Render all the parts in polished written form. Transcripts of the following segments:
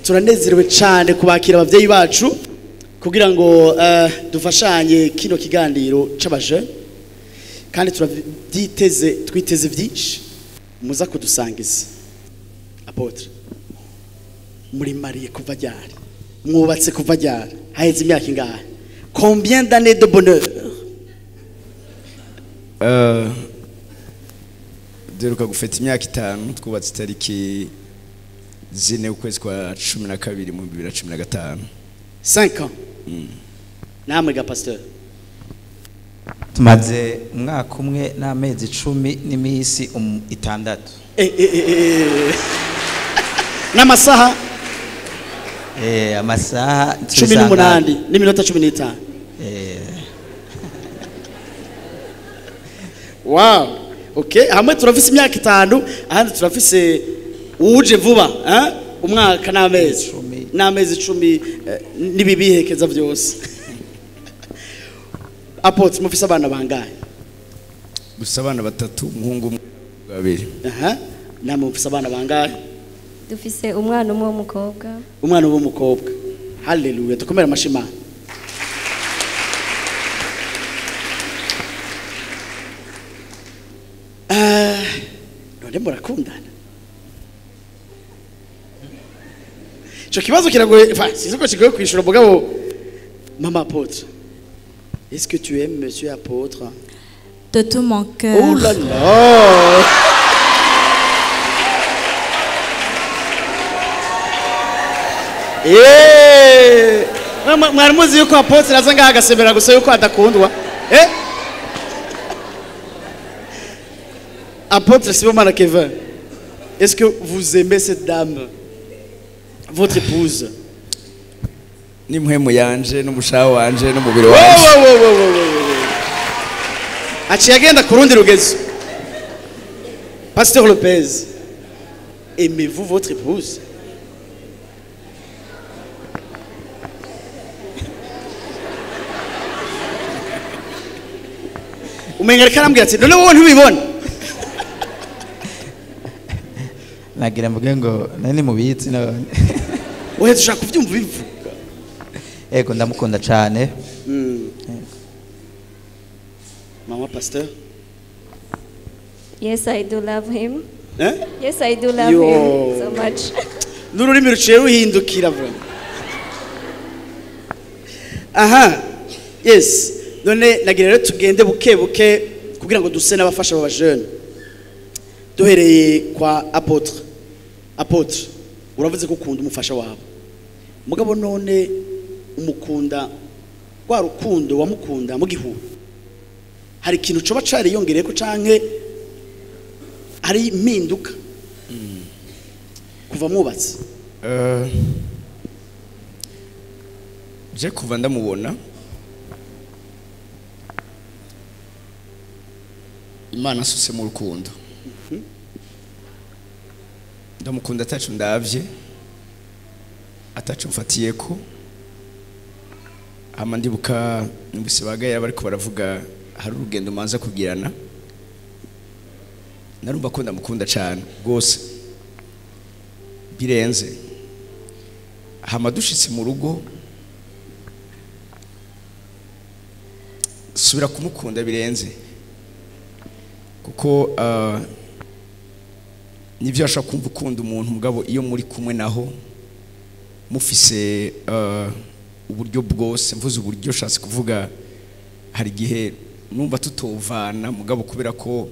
Turanezerewe cyane kubakira abavyeyi bacu kugira ngo dufashanye kino kiganiro c'abaje, kandi turavyiteze, twiteze byinshi muza kudusangiza. Apôtre, muri mariye kuva ryari? Mwubatse kuva ryari? Haheze imyaka ingahe? Combien d'années de bonheur? Duheruka gufata imyaka 5, twubatse itariki 4 ukwezi kwa 12 mu 2015. 5 ans. Namwe ga pasteur? Tumaze umwaka umwe n'amezi 10 n'imisi 6. N'amasaha? Amasaha 18 n'iminota 15. Wow. Okay, hamwe turafise imyaka 5, ahandi turafise uje vuba, umwaka n'amezi n'amezi 10 n'ibibihekeza byose. Apôtre, mufise abana bangahe? Gusa abana 3, umuhungu 2. Aha, namwe mufise abana bangahe? Dufise umwana umwe w'umukobwa. Umwana w'umukobwa. Haleluya, tukomera amashima. None murakundana? Ico kibazo kiragoye, enfin, sinzi ko kigoye kwishura mugabo. Mama apôtre, est-ce que tu aimes monsieur apôtre? De tout mon cœur. Oh là là. Eh, mwari muzi yuko apôtre aza ngaha agasemera gusa yuko adakundwa? Eh? Apôtre Sibomana Kevin, est-ce que vous aimez cette dame, votre épouse? Ni muhemu yanje n'umushaha wanje n'umubiri wanje. Aciye agenda ku rundi rugezo. Pasteur Lopez, aimez-vous votre épouse? Umenga ariko arambwira ati none wowe ntubibona? Nagira mvuge ngo nani mubitsi none. Oya, dushaka kuvyumva bivuga. Ego, ndamukunda cyane. Mama pasteur? Yes, I do love him. Eh? Yes, I do love him so much. N'ururimi ruciye ruhindukira vuba. Aha. Yes. None nagira rero tugende buke buke kugira ngo duse n'abafasha baba jeune. Duhereye kwa apôtre. Apôtre, uravuze ko ukunda umufasha wawe. Mugabo none umukunda rwa rukundo wamukunda mu gihu. Hari ikintu coba cariyongereye ko canke hari impinduka kuva mwubatse? Je kuva ndamubona Imana asutse mu rukundo. Ndamukunda atacu ndavye, atacu mfatiyeko. Hama ndibuka numvise bagaya bariko baravuga hari urugendo manza kugirana. Narumva ko ndamukunda cyane gose birenze. Hama dushitse mu rugo subira kumukunda birenze, kuko nivyo ashaka kumva ukunda umuntu mugabo iyo muri kumwe naho mufise uburyo bwose. Mvuze uburyo shatse kuvuga hari gihe numva tutovana mugabo kubera ko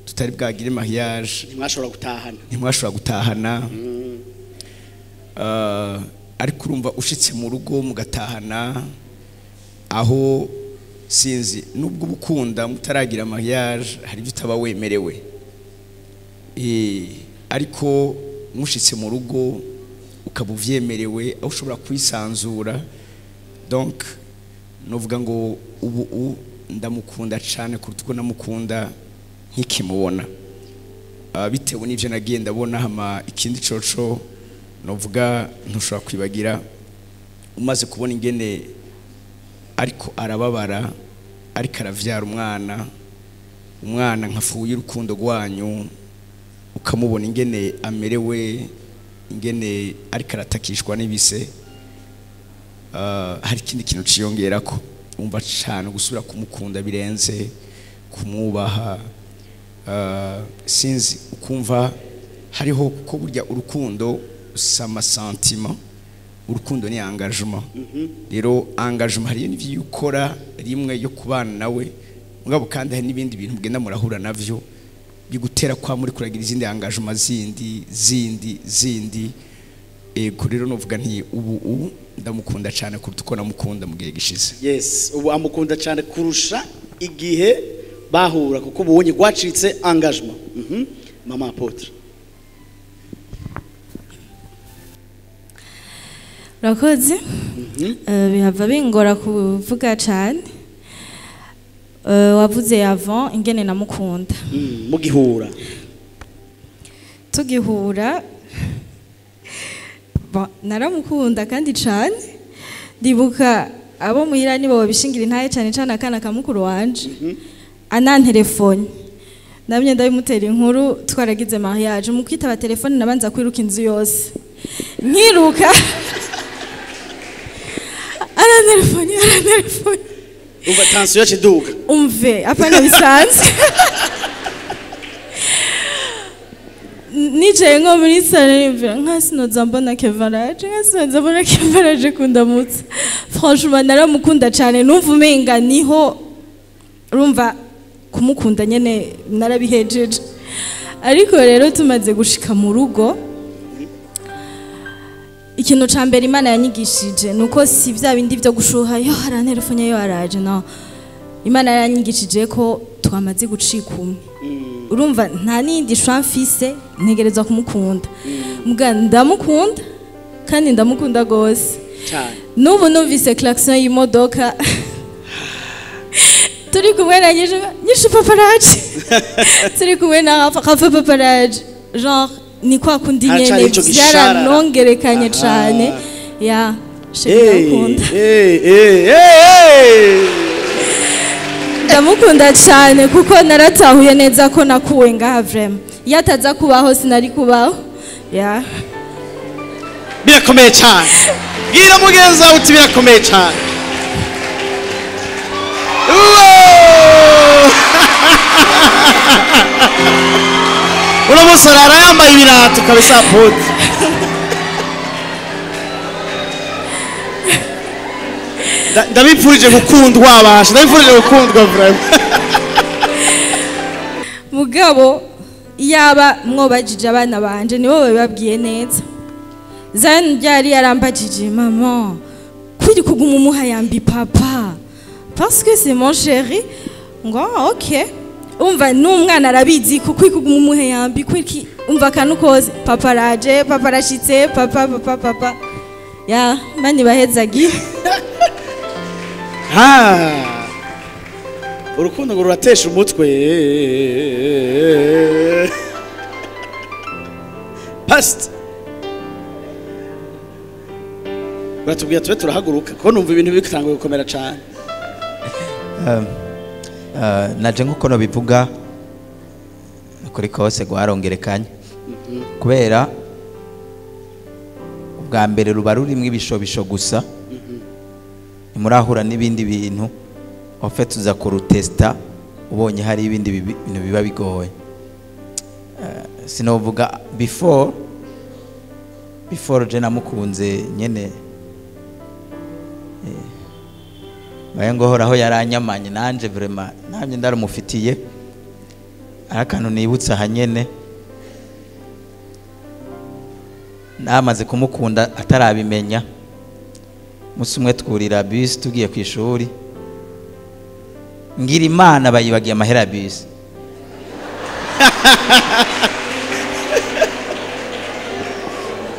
tutari bwagire mariage ntimwashobora gutahana. Ariko urumva ushitse mu rugo mugatahana aho sinzi nubwo ubukunda mutaragira mariage hari ibyo utaba wemerewe. Ariko mushitse mu rugo ukaba uvyemerewe aho ushobora kwisanzura. Donc novuga ngo ubu ndamukunda cyane kuruta uko namukunda nkikimubona, bitewe n'ivyo nagiye ndabona. Hama ikindi coco novuga ntushobora kwibagira umaze kubona ingene ariko arababara, ariko aravyara umwana nkafuye urukundo rwanyu, ukamubona ingene amerewe, ingene ariko aratakishwa n'ibise, hari ikindi kintu ciyongerako, wumva cyane gusubira kumukunda birenze kumwubaha. Sinzi ukumva hariho, kuko burya urukundo si ama sentiments, urukundo ni engagement. Rero engagement hariyo n'ivyo ukora rimwe yo kubana nawe, mugabo kandi hari n'ibindi bintu mugenda murahura navyo bigutera kwa muri kuragira izindi engagement zindi zindi zindi. Ego rero novuga nti ubu ndamukunda cyane kuruta uko namukunda mu gihe gishize. Yes, ubu amukunda cyane kurusha igihe bahura, kuko ubonye gwacitse engagement. Mama Apôtre. Urakoze. Bihava bingora kuvuga cyane. Wavuze avant ingene namukunda. Mugihura. Tugihura. Bon, naramukunda kandi cyane. Ndibuka abo muhira nibo babishingira intaye cyane cyane akana kamukuru wanje. Anantelefone. Namye ndabimutera inkuru twaragize mariage, mu kwitaba telefone nabanza kwiruka inzu yose. Nkiruka. Arantelefone, arantelefone. Umva tension yaciduka. Umve, apana bisanzwe. Nicaye nko muri sale nimvira nka sinoza mbona Kevaraje, nka sinoza mbona Kevaraje kundamutsa. Franchement naramukunda cyane, numva umenga niho urumva kumukunda nyene narabihejeje. Ariko rero tumaze gushika mu rugo, ikintu ca mbere Imana yanyigishije nuko si vya bindi vyo gushuha yo arantelefone yo araje, no. Imana yaranyigishije ko twamaze gucika umwe. Urumva nta nindi choix mfise, ntegerezwa kumukunda. Muga ndamukunda kandi ndamukunda gose. Cyane. N'ubu numvise klaxon y'imodoka. Turi kumwe na nyishu paparaje. Turi kumwe na Rafa paparaje. Genre ni kwa kundi nyene byaranongerekanye cyane. Ya, ndamukunda. Ndamukunda cyane kuko naratahuye neza ko nakuwe ngaha vraiment. Iyo ataza kubaho sinari kubaho. Ya. Birakomeye cyane. Bwira mugenzi wawe uti birakomeye cyane. Uno musore arayambaye ibirato kabisa Apôtre. Ndabipfurije gukundwa abasha, ndabipfurije gukundwa vraiment. Mugabo yaba mwobajije abana banje nibo bababwiye neza. Zan ryari yarambajije mama kwiri kuguma umuha yambi papa parce que c'est mon chéri, ngo OK. Umva n'umwana arabizi kuko kuguma umuha yambi kwiki, umva kanu koze papa raje, papa rashitse, papa papa papa. Ya mani bahezagiye. Ha! Urukundo ngo ruratesha umutwe. Past. Baratubwira tube turahaguruka ko numva ibintu bitanguye gukomera cyane. Naje nkuko no bivuga kuri kose gwarongerekanye. Kubera ubwa mbere ruba rurimwe ibishobisho gusa. Murahura n'ibindi bintu en fait uza kurutesta ubonye hari ibindi bintu biba bigoye. Sinovuga before je namukunze nyene baye ngo horaho yaranyamanye nanje vraiment namye ndarumufitiye arakantu nibutsa hanyene namaze kumukunda atarabimenya. Musi umwe twurira bus tugiye ku ishuri, ngira Imana bayibagiye amahera bus.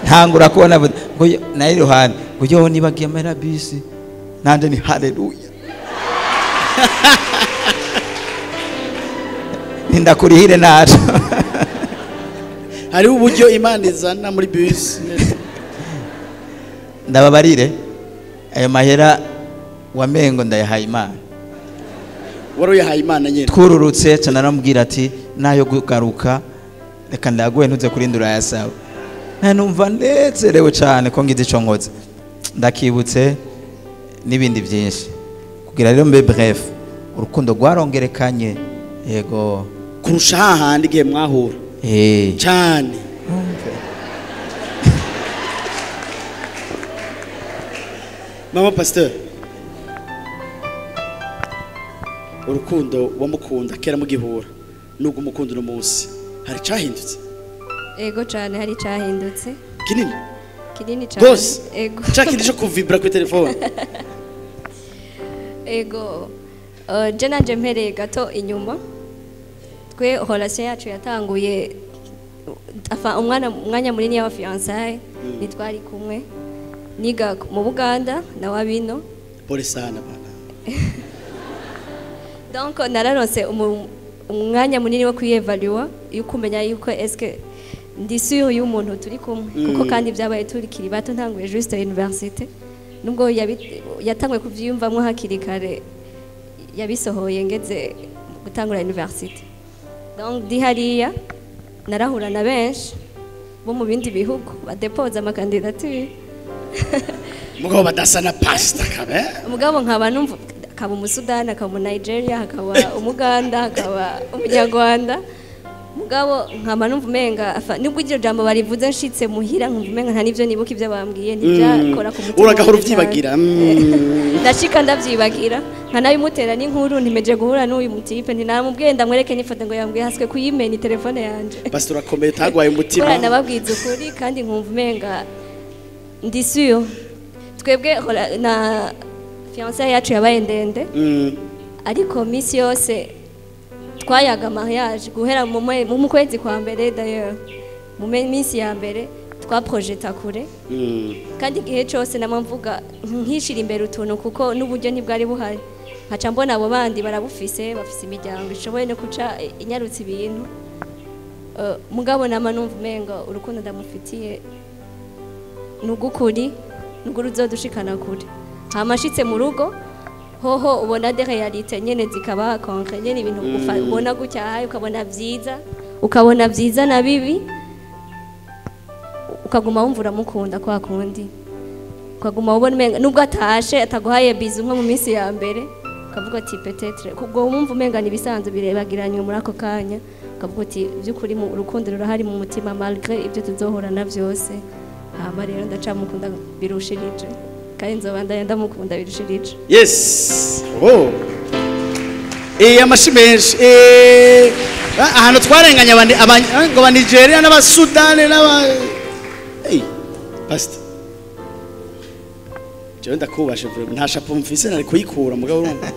Ntangura kubona ngo nayi ruhande ngo yo nibagiye amahera bus, nanje ni haleluya. Nindakurihire naco. Hari uburyo Imana izana muri bus. Ndababarire ayo mahera wamengo ndayahaye Imana. Wari uyahaye Imana nyene. Twururutse cyane naramubwira ati nayo kugaruka reka ndaguhe ntuze kurindura yasaba. Numva nezerewe cyane ko ngize ico nkoze, ndakibutse n'ibindi byinshi. Kugira rero mbe bref, urukundo rwarongerekanye yego kurusha hahandi igihe mwahura cyane. Mama pasteur, urukundo wamukunda kera mugihura nubwo umukunda uno munsi hari cyahindutse? Ego cyane, hari cyahindutse kinini kinini cyane. Ego cyakindi cyo kuvibra kuri telefone. Ego je nanje mpereye gato inyuma, twe relation yacu yatanguye afa umwanya munini y'aba fiançailles nitwari kumwe, niga mu Buganda na wabino. Pole sana bana. Donc nararonse umwanya munini wo kwiyevalua, yukumenya yuko est-ce ndi sûr y'umuntu turi kumwe, kuko kandi byabaye turi bato, ntanguye juste université, nubwo yatanguye kuvyiyumvamwo hakiri kare, yabisohoye ngeze gutangura université. Donc ndi hariya narahura na benshi bo mu bindi bihugu badepoza amakandidatire, mugabo badasa na pastor kabe, mugabo nkaba numva akaba umusudani, akaba mu Nigeria, akaba umuganda, akaba umunyarwanda, mugabo nkaba numva umenga nubwo iryo jambo barivuze nshitse muhira nkumva umenga nta nivyo nibuka ivyo bambwiye, ntibyakora ku mutima, uragahora uvyibagira. Ndashika ndavyibagira, nkanabimutera n'inkuru ntimeje guhura n'uyu mutipe, ntinamubwiye ndamwereke n'ifoto ngo yambwiye haswe kuyimena telefone yanje. Pastor akomeye tagwaye umutima. Kubera nababwiza ukuri kandi nkumva umenga ndi sûr. Twebwe na fiancé yacu yabaye ndende, ariko misi yose twayaga mariage guhera mu kwezi kwa mbere, d'ailleurs mu minsi ya mbere twaprojeta kure, kandi igihe cyose namamvuga nkishira imbere utuntu kuko n'uburyo ntibwari buhari, nkaca mbona abo bandi barabufise, bafise imiryango ishoboye no kuca inyarutse ibintu. Mugabo nama numva umenga urukundo ndamufitiye nugukuri, nuguruzodushikana kure. Hamashitse mu rugo hoho ubona de realite nyene zikaba concret, nyene ibintu ubona gutya, ukabona vyiza, ukabona vyiza na bibi, ukaguma wumvura mukunda kwa kundi, ukaguma ubona umenga nubwo atashe ataguhaye bizu nko mu minsi ya mbere, ukavuga ati peut-être kubwo wumva umenga nibisanzwe birebagiranye muri ako kanya, ukavuga ati byukuri mu rukundo rurahari mu mutima malgré ibyo tuzohora na vyose. Hama rero ndacamukunda birushirije, kandi nzobandanya ndamukunda birushirije. Yes. Oh. Amashi menshi. Ahantu twarenganya ngo ba Nigeria n'aba Sudan n'aba pastor. Je ndakubashe vraiment nta chapeau mfise nari kuyikura mugabo urumva.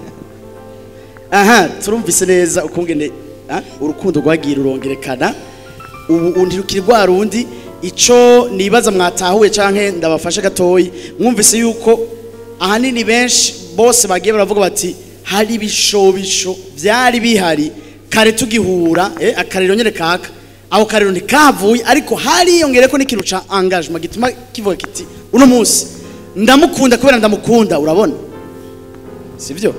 Aha, turumvise neza ukungene urukundo rwagiye rurongerekana, ubu undi rukiri rwa rundi. Ico nibaza mwatahuye canke ndabafashe gatoyi, mwumvise yuko ahanini benshi bose bagiye baravuga bati hari ibishobisho byari bihari kare tugihura, akarero nyere kaka aho karero ntikavuye, ariko hari yongereko n'ikintu ca engagement gituma kivuga kiti uno munsi ndamukunda kubera ndamukunda. Urabona sivyo?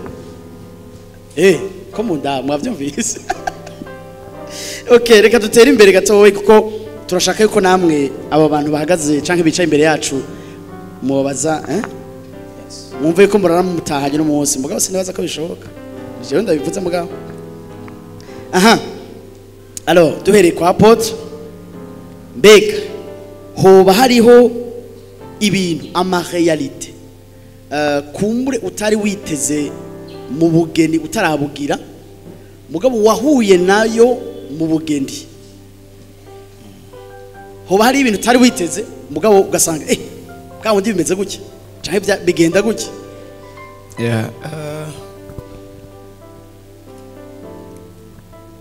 Ko munda mwavyumvise. Okay, reka dutere imbere gatoyi kuko turashaka yuko namwe aba bantu bahagaze canke bicaye imbere yacu mubabaza mwumve yuko murara mutahanye no munsi, mugabo sinibaza ko bishoboka, jewe ndabivuze mugabo. Aha, alors duhereye kwa apôtre, mbega hoba hariho ibintu ama réalité kumbure utari witeze mu bugeni utarabugira, mugabo wahuye nayo mu bugeni? Hoba hari ibintu utari witeze mugabo ugasanga bwa wundi bimeze gutya canke bigenda gutya?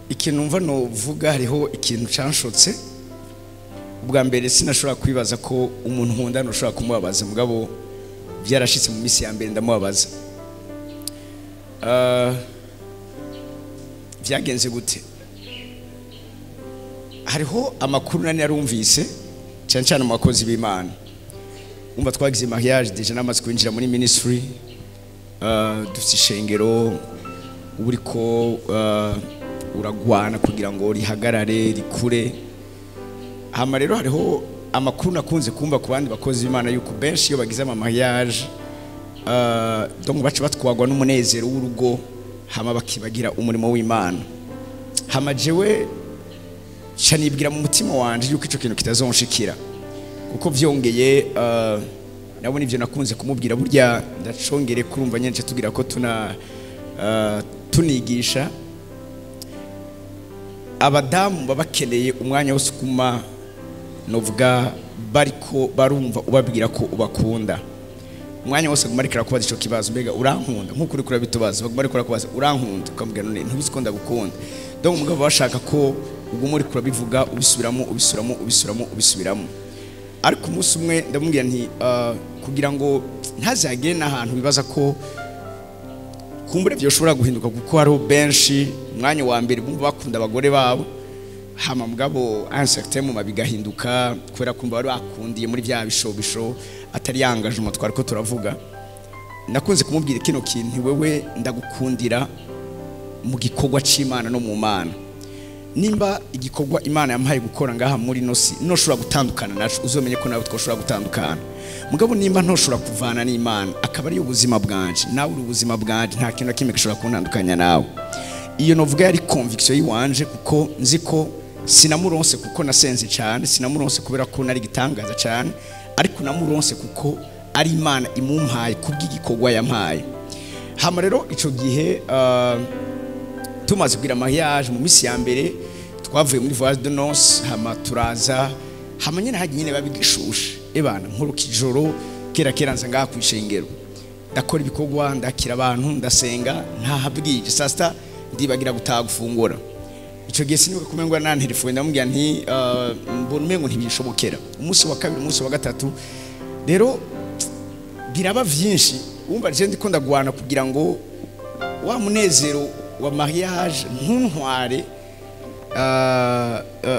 Ikintu numva novuga, hariho ikintu canshotse. Ubwa mbere sinashobora kwibaza ko umuntu nkunda ntushobora kumubabaza, mugabo byarashitse mu minsi ya mbere ndamubabaza. Byagenze gute? Hariho amakuru nani yarumvise cyane cyane mu bakozi b'Imana. Umva twagize mariage déjà namaze kwinjira muri ministry, dufite ishengero uriko uragwana kugira ngo rihagarare rikure. Hama rero hariho Amakuru nakunze kumva ku bandi bakozi b'Imana yuko benshi iyo bagize ama mariage, donc baca batwagwa n'umunezero w'urugo, hama bakibagira umurimo w'Imana. Hama jewe ca nibwira mu mutima wanje yuko ico kintu kitazonshikira, kuko vyongeye nabona ivyo nakunze kumubwira, burya ndacongere kurumva nyene tugira ko tuna tunigisha abadamu babakeneye umwanya wose kuma novuga bariko barumva ubabwira ko ubakunda. Umwanya wose guma ariko arakubaza ico kibazo, mbega urankunda? Nkuko uri kurabitubaza, baguma ariko arakubaza urankunda, ukamubwira none ntubizi ko ndagukunda. Donc umugabo bashaka ko uguma uri kurabivuga, ubisubiramo, ubisubiramo, ubisubiramo, ubisubiramo. Ariko umunsi umwe ndamubwira nti kugira ngo ntazagere n'ahantu bibaza ko kumbure byoshobora guhinduka, kuko hariho benshi umwanya wa mbere bumva bakunda abagore babo, hama mugabo un certain moment bigahinduka kubera kumva bari bakundiye muri bya bishobisho atari yangaje umutwaro ko turavuga. Nakunze kumubwira kino kintu, wewe ndagukundira mu gikorwa c'Imana no mu Mana. Nimba igikorwa Imana yampaye gukora ngaha muri nosi noshobora gutandukana naco, uzomenye ko nawe twoshobora gutandukana. Mugabo nimba ntoshobora kuvana n'Imana akaba ari ubuzima bwanje, nawe uri ubuzima bwanje, nta kintu na kimwe gishobora kuntandukanya nawe. Iyo novuga yari conviction yiwanje, kuko nzi ko sinamuronse kuko nasenze cyane, sinamuronse kubera ko nari gitangaza cyane, ariko namuronse kuko ari Imana imumpaye kubw'igikorwa yampaye. Hama rero ico gihe tumaze kugira mariage, mu misi ya mbere twavuye muri voyage de noces, hama turaza, hama nyene hagiye nyene babigishushe ebana nkuru kijoro kera kera nza ngaha kwishengero, ndakora ibikorwa, ndakira abantu, ndasenga, ntahabwije saa sita ndibagira gutaha gufungura. Ico gihe sinibuka kumengwa na telefone, ndamubwira nti mbona umengo ntibishobokera. Umunsi wa kabiri, umunsi wa gatatu rero biraba vyinshi, umva je ndiko ndagwana kugira ngo wa munezero wa mariage ntuntware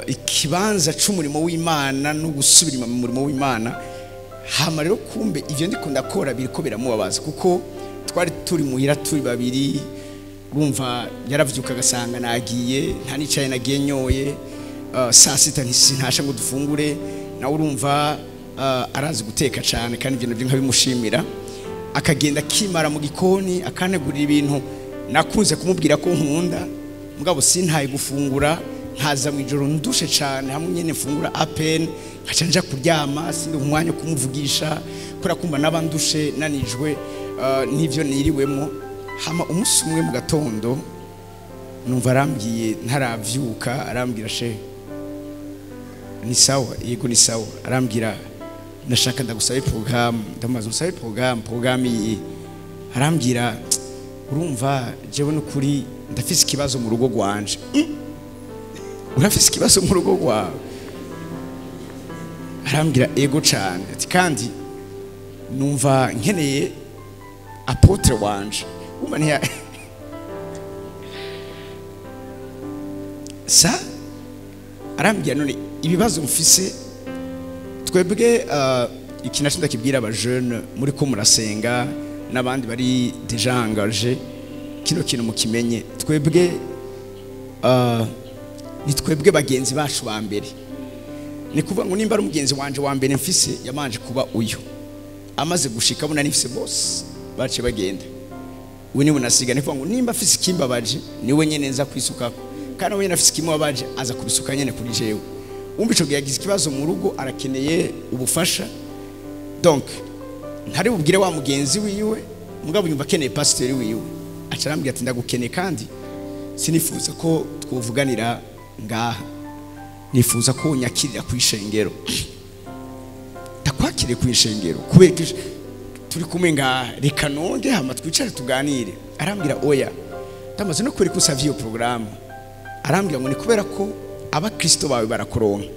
ikibanza c'umurimo w'Imana no gusubira mu murimo w'Imana. Hama rero kumbe ivyo ndiko ndakora biriko biramubabaza, kuko twari turi muhira turi babiri, urumva yaravyuka agasanga nagiye, nta nicaye nagiye nyoye, saa sita ntasha ngo dufungure, nawe urumva arazi guteka cyane kandi ibyo nabyo nkabimushimira, akagenda akimara mu gikoni akanegurira ibintu nakunze kumubwira ko nkunda, mugabo sintaye gufungura, nkaza mu ijoro ndushe cyane hamwe nyene mfungura apen, nkaca nja kuryama, sindi umwanya kumuvugisha kubera kumva nabandushe nanijwe n'ivyo niriwemo. Hama umunsi umwe mu gatondo numva arambwiye ntaravyuka, arambwira she ni sawa, yego ni sawa, arambwira nashaka ndagusabe programme, ndamaze ngusabe programme iyi, arambwira urumva jewe n'ukuri ndafise ikibazo mu rugo rwanje. Urafise ikibazo mu rugo rwawe? Arambwira ego cyane, ati kandi numva nkeneye apotre wanje. Umva ntiya sa arambwira none ibibazo mfise twebwe iki naco ndakibwira aba jeune muri ko murasenga n'abandi bari déjà engagé, kino kintu mukimenye, twebwe ni twebwe bagenzi bacu ba mbere. Ni kuvuga ngo nimba ari umugenzi wanje wa mbere mfise yamanje kuba uyu, amaze gushika abona nifise boss bace bagenda, we niwe nasiga. Ni kuvuga ngo nimba afise ikimbabaje niwe nyene nza kwisukako, kandi we afise ikimubabaje aza kubisuka nyene kuri jewe. Umva ico gihe yagize ikibazo mu rugo arakeneye ubufasha, donc ntari bubwire wa mugenzi wiwe, mugabo yumva akeneye pasteur wiwe, aca arambwira ati ndagukeneye kandi sinifuza ko twovuganira ngaha, nifuza ko unyakirira ku ishengero. Ndakwakire ku ishengero kubera turi kumwe ngaha, reka nonge hama twicare tuganire. Arambwira oya, ndamaze no kwereka usavye iyo programme. Arambwira ngo ni kubera ko abakristo bawe barakuronka,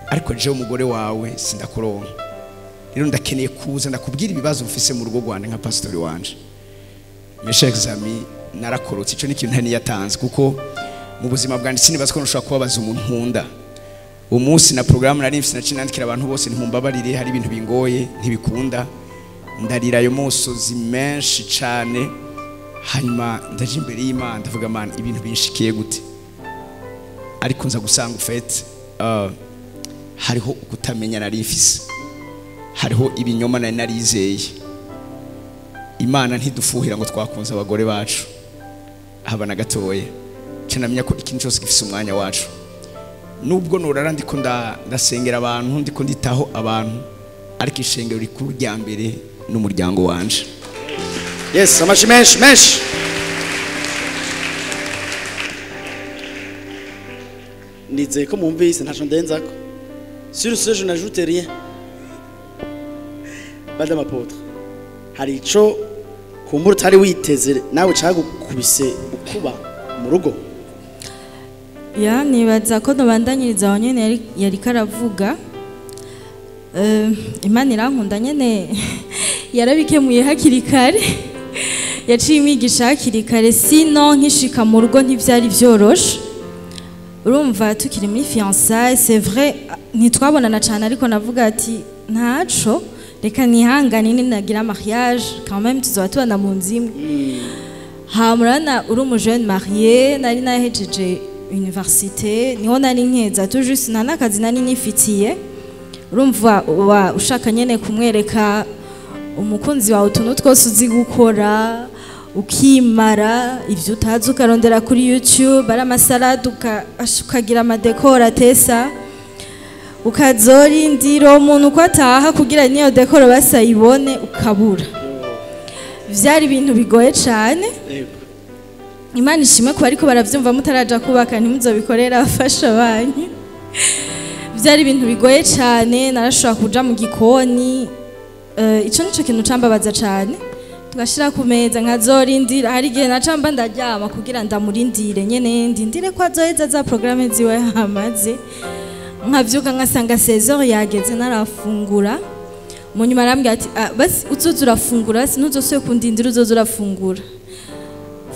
ariko jewe umugore wawe sindakuronka, rero ndakeneye kuza ndakubwira ibibazo mfise mu rugo rwanje nka pastori wanje. Mes chers amis, narakorotse, ico ni ikintu ntari yatanze, kuko mu buzima bwanje sinibaza ko nshobora kubabaza umuntu nkunda. Umunsi na programme nari mfise naciye nandikira abantu bose ntimumbabarire, hari ibintu bingoye ntibikunda, ndarira ayo musozi menshi cane, hanyuma ndaje imbere y'Imana ndavuga Mana ibintu binshikiye gute? Ariko nza gusanga ufete Hariho ukutamenya nari mfise, hariho ibinyoma nari narizeye. Imana ntidufuhira ngo twakunze abagore bacu haba na gatoya. Nca namenya ko ikintu cyose gifise umwanya wacu. Nubwo norara ndiko ndasengera abantu, ndiko nditaho abantu, ariko ishengero rikuru rya mbere n'umuryango wanje. Yes, amashi menshi menshi. Nizeye ko mwumvise, ntaco ndenzako. Sur ce, je n'ajoute rien. Madame apôtre, hari ico kumbura utari witeze nawe cagukubise ukuba mu rugo? Ya, nibaza ko nobandanyiriza aho nyene yariko aravuga. Imana irankunda nyene, yarabikemuye hakiri kare, yaciye imigisha hakiri kare. Sino nkishika mu rugo ntivyari vyoroshe. Urumva, tukiri muri fiançailles, c'est vrai ntitwabonana cyane, ariko navuga ati ntaco, reka nihangane, ninagira mariage quand même tuzoba tubana mu nzu imwe. Hama urabona, uri umu jeune marié, nari nahejeje université, niho nari nkeza tout juste, nta n'akazi nari nifitiye. Urumva, uba ushaka nyene kumwereka umukunzi wawe utuntu twose uzi gukora, ukimara ivyo utazi ukarondera kuri YouTube, ari amasalade, ukagira ama décor atesa, ukazorindira umuntu uko ataha kugira niyo décor basayibone, ukabura. Vyari ibintu bigoye cane. Imana ishimwe kuba ariko baravyumva, mutaraja kubaka ntimuzobikorera abafasha banyu. Vyari ibintu bigoye cane. Narashobora kuja mu gikoni, ico nico kintu cambabaza cane, tugashira ku meza nkazorindira. Hari igihe naca mba ndaryama kugira ndamurindire nyene, ndindire ko azoheza za programme ziwe, hamaze nkavyuka nkasanga 16h yageze narafungura. Mu nyuma arambwira ati: "Ah, basi uzoza urafungura, basi ntuzosubire kundindira, uzoza urafungura."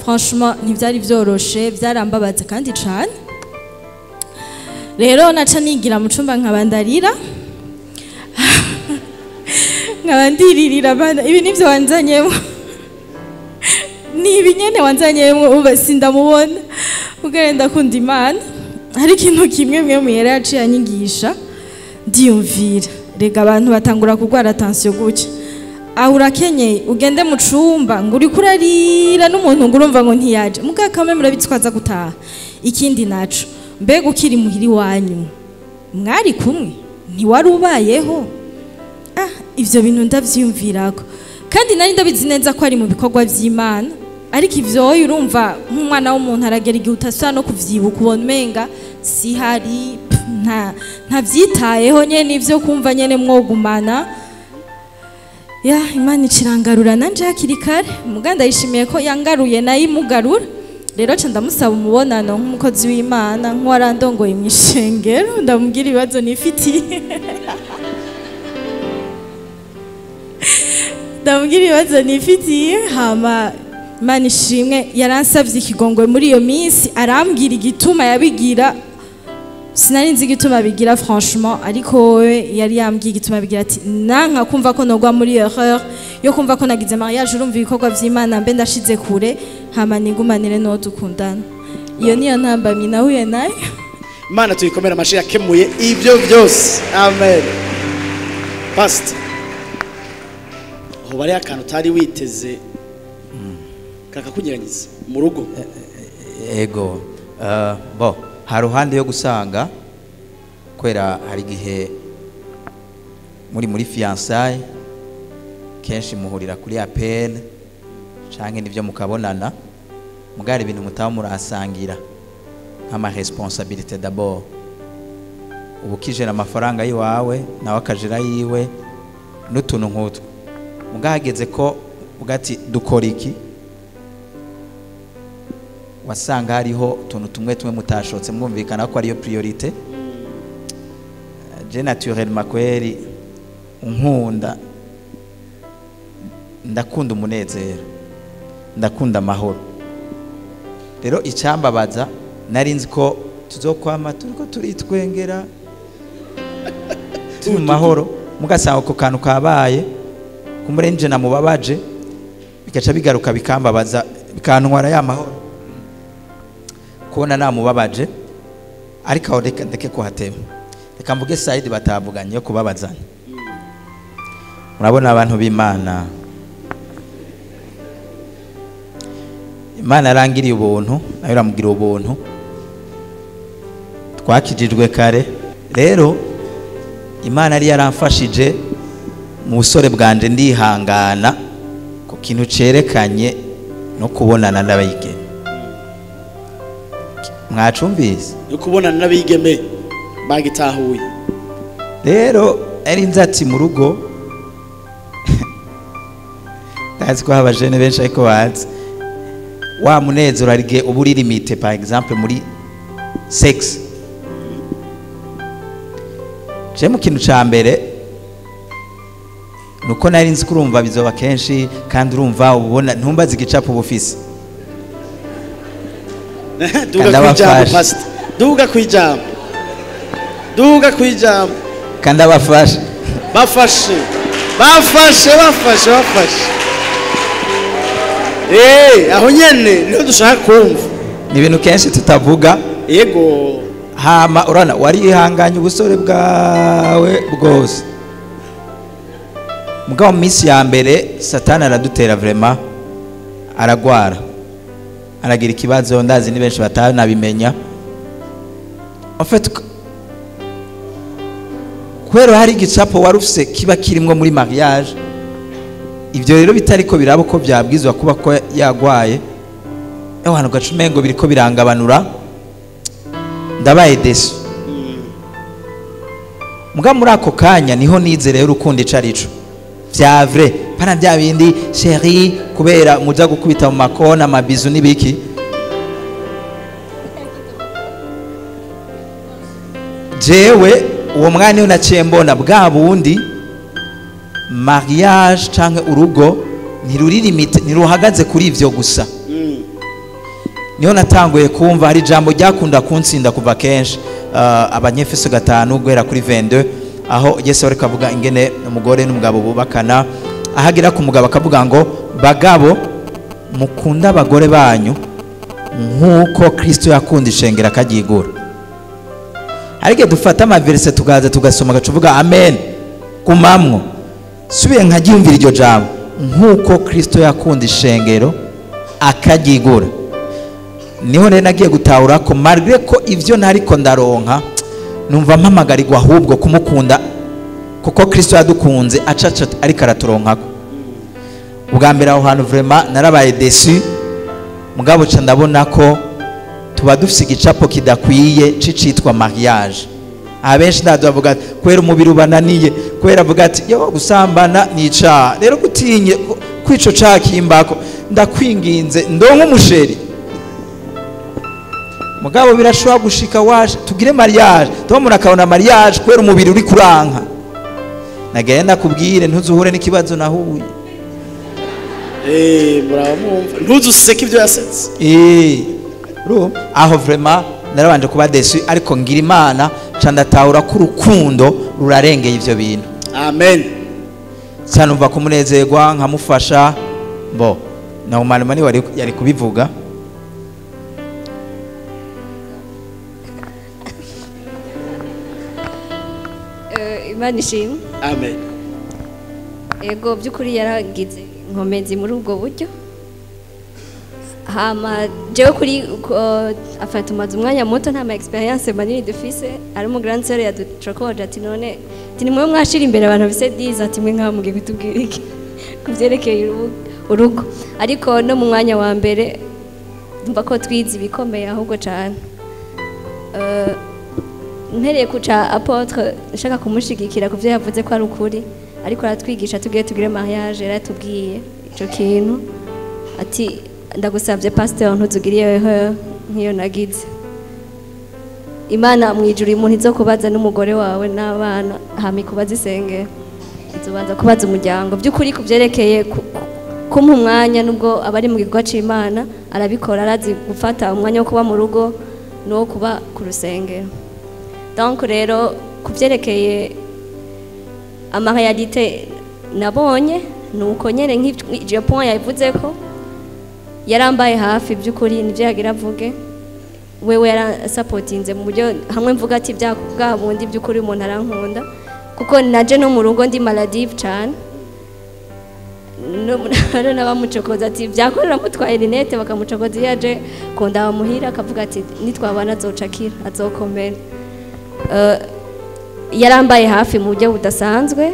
Franchement ntivyari vyoroshe, vyarambabaza kandi cane. Rero naca nigira mu cumba nkaba ndarira, nkaba ndiririra: "Bana, ibi nivyo wanzanyemo? Ni ibi nyene wanzanyemo?" Uba sindamubona ubwo ndakunda Imana. Hari ikintu kimwe mwe mwera yaciye anyigisha, ndiyumvira: rega abantu batangura kurwara tension gutya, aho urakenyeye ugende mu cumba ngo uriko urarira n'umuntu ngo urumva ngo ntiyaje, muga kamwe murabitwaza gutaha. Ikindi naco, mbega ukiri muhiri wanyu mwari kumwe, ntiwari ubayeho? Ah, ivyo bintu ndavyiyumvirako, kandi nari ndabizi neza ko ari mu bikorwa vy'Imana, ariko ivyo wowe urumva nk'umwana w'umuntu aragera igihe utasubira no kuvyibuka, ubona umenga sihari, pff, nta ntavyitayeho nyene ivyo kumva nyene mwogumana. Ya, Imana icirangarura nanje hakiri kare. Muga ndayishimiye ko yangaruye nayo imugarura. Rero ca ndamusaba umubonano nk'umukozi w'Imana, nk'uwarandongoye mu ishengero, ndamubwira ibibazo nifitiye, ndamubwira ibibazo nifitiye. Hama Imana ishimwe, yaransavye ikigongwe muri iyo minsi, arambwira igituma yabigira. Sinari nzi igituma bigira franchement, ariko wowe yari yambwiye igituma bigira, ati nanka kumva ko nogwa muri erreur yo kumva ko nagize mariage, urumva ibikorwa vy'Imana mbe ndashize kure, hama nigumanire n'uwo dukundana. Iyo niyo ntambamyi nahuye nayo. Imana tuyikomera amashi yakemuye ibyo byose, amen. Pastor, aho bari akantu utari witeze kakakunyeganyeza mu rugo? Ego, bo hari ruhande yo gusanga kwera hari igihe muri fiançailles kenshi muhurira kuri appel canke nivyo mukabonana, mugari ibintu mutaba murasangira nk'ama responsabilité. D'abord ubu ukijera amafaranga yiwawe, nawe akajera yiwe n'utuntu nk'utwo. Mugahageze ko ugati dukora iki, wasanga hariho utuntu tumwe tumwe mutashotse mwumvikana ko ariyo priorité. Je naturellement kweri unkunda, ndakunda umunezero, ndakunda amahoro. Rero icyambabaza, nari nzi ko tuzokwama turiko turitwengera, turi mu mahoro, mugasanga ako kantu kabaye kumurenje namubabaje, bigaca bigaruka bikambabaza, bikantwara ya mahoro kubona namubabaje. Ariko aho reka ndeke kuhatema. Reka mvuge side batavuganye yo kubabazana. Murabona abantu b'Imana, Imana yarangiriye ubuntu, nayo iramugira ubuntu, twakijijwe kare. Rero Imana yari yaramfashije mu busore bwanje, ndihangana ku kintu cerekanye no kubonana n'abigeme. Mwacumvise? No kubonana n'abigeme bagitahuye. Rero ari nzati mu rugo, ndazi ko abajene benshi ariko bazi wa munezero hari igihe uba uri limite, par exemple muri sex. Je mu kintu ca mbere nuko nari nzi ko urumva bizoba kenshi, kandi urumva ubona ntumbaze igicapo ubufise. Duga kwijambo pastor, duga kwijambo, duga kwijambo. Kandi abafashe bafashe bafashe bafashe bafashe. Aho nyene niho dushaka kumva. Ni ibintu kenshi tutavuga. Yego. Hama urana warihanganye ubusore bwawe bwose. Mugabo mu minsi ya mbere Satani aradutera vraiment, aragwara, aragira ikibazo, ndazi ni benshi batanabimenya. En fait kubera hari igicapo warufise kiba kirimwo muri mariage, ivyo rero bitariko birabo ko byabwizwa kuba ko yagwaye, eho hano gacumengo biriko birangabanura, ndabaye desu. Muga muri ako kanya niho nize rero urukundo ico arico vya vrai, pana bya bindi chéri kubera muza gukubita mu makona amabizu nibiki. Jewe uwo mwanya niho naciye mbona bwa bundi mariage canke urugo ntiruri limite, ntiruhagaze kuri ivyo gusa. Niho natanguye kumva hari ijambo ryakunda kuntsinda kuva kenshi, Abanyefeso 5 guhera kuri 22, aho Yesu ariko avuga ingene umugore n'umugabo bubakana, ahagira ku mugabo akavuga ngo bagabo mukunda abagore banyu nk'uko Kristo yakunda ishengera akaryigura. Ariko dufata amaverse tugaza tugasoma gacuvuga amen kumamwo, subiye nkagyumvira iryo jambo nk'uko Kristo yakunda ishengero akaryigura. Niho rero nagiye gutahura ko malgré ko ivyo ntariko ndaronka, numva mpamagarirwa ahubwo kumukunda kuko Kristo yadukunze acaca ariko araturonkako. Ubwa mbere aho hantu vraiment narabaye déçu, mugabo ca ndabona ko tuba dufise igicapo kidakwiye cicitwa mariage. Abenshi ndaza bavuga ati kwera umubiri ubananiye, kwera avuga ati yo gusambana ni icaha, rero gutinye kwico cakimbako ndakwinginze ndonke umusheri. Mugabo birashobora gushika waje tugire mariage, tubona akabona mariage kwera umubiri uri kuranka. Nagenda kubwire ntuzuhure n'ikibazo nahuye. Murabumva ntuzuseke ibyo yasetse. Aho vraiment narabanje kuba déçu, ariko ngira Imana ca ndatahura ko urukundo rurarengeye ivyo bintu. Amen. Sanumva kumunezerwa nkamufasha bo na umanuma ni yari kubivuga. Imana ishimwe. Amen. Ego byukuri yaragize inkomezi muri ubwo buryo. Hama jewe kuri afata umaze umwanya muto nta ma experience manini dufise, ari mu grand sœur yadutrokoje ati none ati nimwe mwashira imbere abantu bise 10 ati mwe nkamuge kutubwira iki kuvyerekeye urugo. Ariko no mu mwanya wa mbere ndumva ko twize ibikomeye ahubwo cyane. Mpereye kuca apôtre nshaka kumushigikira kuvyo yavuze ko ari ukuri, ariko aratwigisha tugiye tugire mariage, yaratubwiye ico kintu ati ndagusabye pasteur ntuzugiriye nk'iyo nagize. Imana mwijuru umuntu izo kubaza n'umugore wawe n'abana hama kubaza isengero, izobanza kubaza umuryango. Byukuri kuvyerekeye kumpa umwanya, nubwo abari mu gikorwa c'Imana arabikora, arazi gufata umwanya wo kuba mu rugo no kuba ku rusengero. Donc rero kuvyerekeye ama réalité nabonye nuko nyene nk'iryo point yavuze ko yarambaye hafi byukuri nivyo yagira avuge. Wewe yarasapotinze mu buryo hamwe mvuga ati bya bwa bundi by'ukuri umuntu arankunda, kuko naje no mu rugo ndi maladive cyane, no n'abamucokoza ati byakorera mutwaye rinete, bakamucokoza iyo aje kunda bamuhira, akavuga ati nitwabana azocakira, azokomera. Yarambaye hafi mu buryo budasanzwe.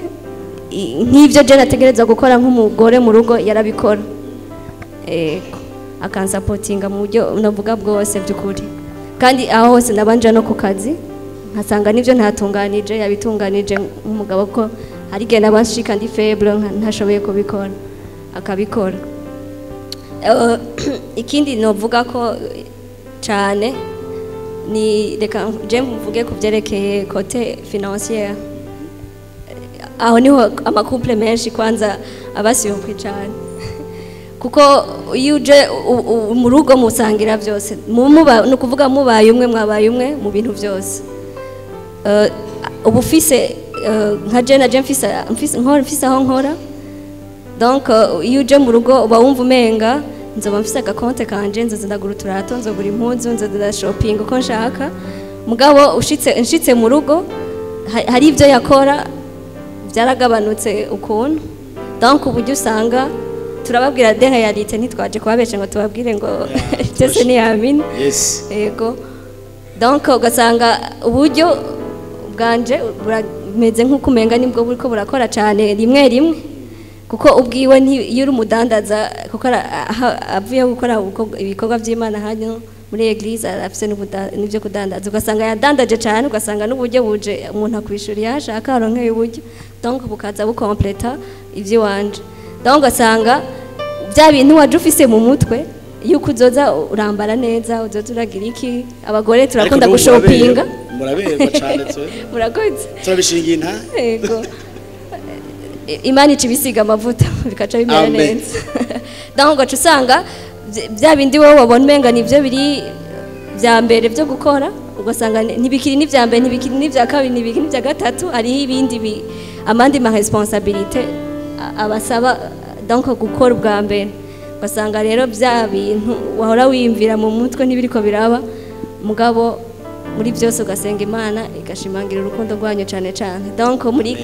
Nk'ibyo je nategereza gukora nk'umugore mu rugo yarabikora, akansapotinga mu buryo navuga bwose by'ukuri. Kandi aho hose nabanje no ku kazi nkasanga nivyo ntatunganije yabitunganije nk'umugabo, ko hari igihe nabashika ndi faible ntashoboye kubikora, akabikora. Ikindi novuga ko cyane ni, reka je mvuge ku byerekeye côté financière. Aho niho ama couple menshi kwanza aba surpris cyane, kuko iyo uje mu rugo musangira byose, ni ukuvuga mubaye umwe, mwabaye umwe mu bintu byose. Uba ufise nka je na je mfise aho nkora. Donc iyo uje mu rugo uba wumva umenga nzoba mfise agakonte kanje, nzoza ndagura uturato, nzogura impuzu, nzoza nda shopping uko nshaka. Mugabo nshitse mu rugo, hari ibyo yakora byaragabanutse ukuntu. Donc uburyo usanga turababwira de réalité, ntitwaje kubabesha ngo tubabwire ngo byose ni amina. Yego, donc ugasanga uburyo bwanje burameze nk'uko umenga nibwo buriko burakora cyane rimwe rimwe, kuko ubwiwe iyo uri umudandaza, kuko avuye gukora ibikorwa by'Imana hano muri église, arafise n'ibyo kudandaza, ugasanga yadandaje cyane, ugasanga n'uburyo buje umuntu akwishura iyo ashaka aronkeye uburyo, donc bukaza bukompleta iby'iwanje. Donc ugasanga bya bintu waje ufise mu mutwe yuko uzoza urambara neza, uzoza uragira iki, abagore turakunda Ariko n'ubu gushopinga. Muraberwa cyane twe. Murakoze. Turabishingiye inta. Yego, Imana ica ibisiga amavuta bikaca bimera Amen. neza. Donc ugaca usanga bya bindi wowe wabona umenga nibyo biri bya mbere byo gukora, ugasanga ntibikiri n'ibya mbere, ntibikiri n'ibya kabiri, ntibikiri n'ibya gatatu. Hariho ibindi amandi ma responsabilité abasaba donc gukora ubwa mbere. Ugasanga rero bya bintu wahora wiyumvira mu mutwe ntibiriko biraba. Mugabo muri byose ugasenga Imana igashimangira urukundo rwanyu cyane cyane. Donc muri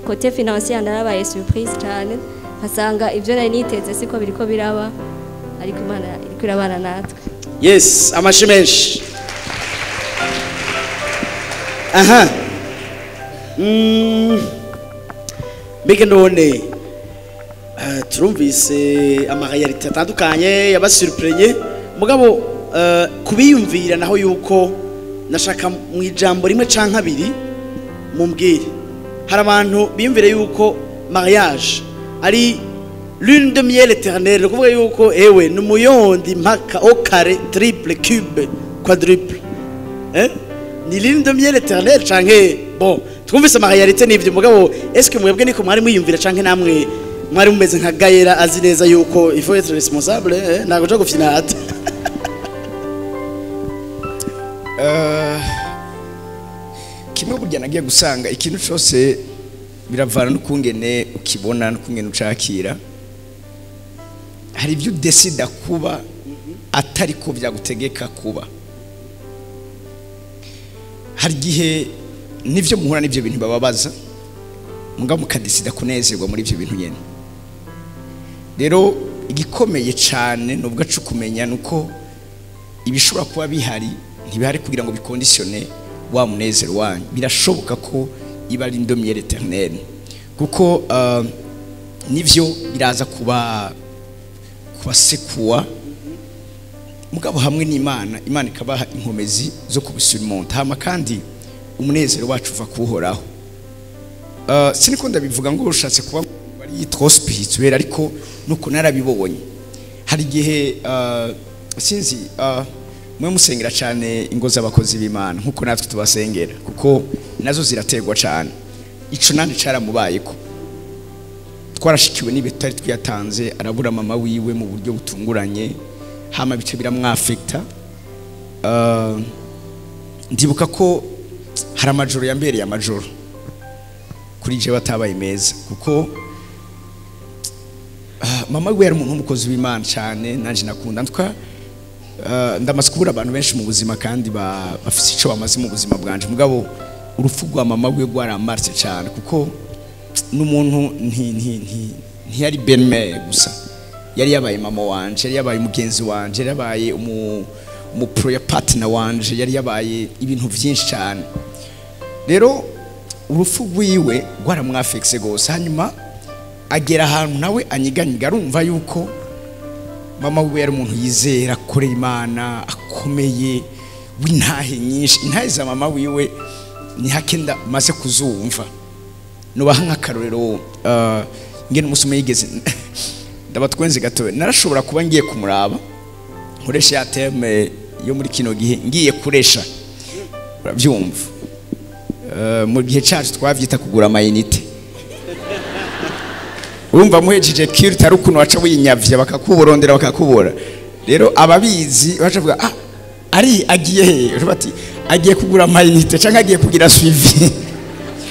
côté financier narabaye surprise cyane, nkasanga ibyo nari niteze siko biriko biraba, ariko Imana iriko irabana natwe. Yes, amashi menshi. Aha, mbega none turumvise ama réalité atandukanye yabasurprenye, mugabo kubiyumvira naho yuko nashaka mu ijambo rimwe canke abiri mumbwire. Hari abantu biyumvire yuko mariage ari lune de miel éternelle, ni ukuvuga yuko ewe ni umuyondi mpaka au carré, triple, cube, quadruple, eh? Ni lune de miel éternelle canke? Bon, twumvise ama réalité n'ivyo, mugabo est-ce que mwebwe niko mwari mwiyumvira, canke namwe mwari mumeze nka Gayera, azi neza yuko il faut être responsable, eh? Ntabwo uja gufinata? Kimwe burya nagiye gusanga, ikintu cyose biravana n'ukungene ukibona n'ukungene ucakira. Hari ibyo udesida kuba atari ko byagutegeka kuba. Hari igihe n'ibyo muhura n'ibyo bintu bababaza, mugabo mukadesida kunezerwa muri ibyo bintu nyene. Rero igikomeye cyane nubwo aca kumenya nuko ibishobora kuba bihari ntibihari kugira ngo bikondisione wa munezero wanyu. Birashoboka ko iba ari lune de miel éternelle, kuko nivyo biraza kuba kubasekuwa, mugabo hamwe n'Imana, Imana ikabaha inkomezi zo kubisurmonta. Hama kandi umunezero wacu uva kuhoraho. Siniko ndabivuga ngo ushatse kuba ari trop spirituel, ariko nuko narabibonye. Hari igihe sinzi, mwe musengera cyane ingo z'abakozi b'Imana nkuko natwe tubasengera, kuko nazo zirategwa cyane. Ico nandi caramubayeko, twarashikiwe n'ibihe tutari twiyatanze, arabura mama wiwe mu buryo butunguranye, hama bice biramwafekta. Ndibuka ko hari amajoro yambereye amajoro kuri jewe atabaye meza, kuko mama we yari umuntu w'umukozi w'Imana cyane, nanje nakunda ntwa. Ndamaze kubura abantu benshi mu buzima kandi bafise ico bamaze mu buzima bwanje, mugabo urupfu rwa mama wiwe rwaramarse cyane, kuko n'umuntu ntiyari belle-mère gusa, yari yabaye mama wanje, yari yabaye umugenzi wanje, yari yabaye umu prayer partner wanje, yari yabaye ibintu byinshi cyane. Rero urupfu rwiwe rwaramwafekise gose. Hanyuma agera ahantu nawe anyiganyiga, arumva yuko mama wiwe yari umuntu yizera, akorera Imana, akomeye, w'intahe nyinshi. Intahe za mama wiwe ni hake maze kuzumva. Nubaha nk'akarorero, ngene umunsi umwe yigeze ndabatwenze gato, narashobora kuba ngiye kumuraba, nkoresha ya terme yo muri kino gihe, ngiye kuresha, urabyumva. Mu gihe cyacu twavyita kugura amayinite. Urumva muhejeje kiri utari ukuntu waca winyavye, bakakuborondera bakakubura. Rero ababizi baca bavuga, ah, ari agiye he? Bati agiye kugura amayinite canke agiye kugira suivi.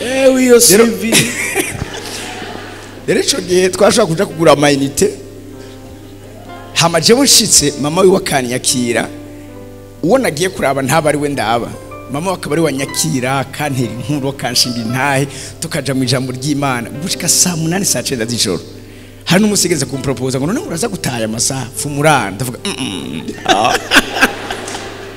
Ewe iyo suivi. Rero ico gihe twashobora kuja kugura amayinite, hama jewe nshitse mama wiwe akanyakira, uwo nagiye kuraba ntaba ari we ndaba, mama we akaba ari we anyakira, akantera inkuru, akanshinga intahe, tukaja mu ijambo ry'Imana gushika saa 8 saa 9 z'ijoro. Hari n'umunsi yigeze kumpropoza ngo none uraza gutaha amasaha fumurana, ndavuga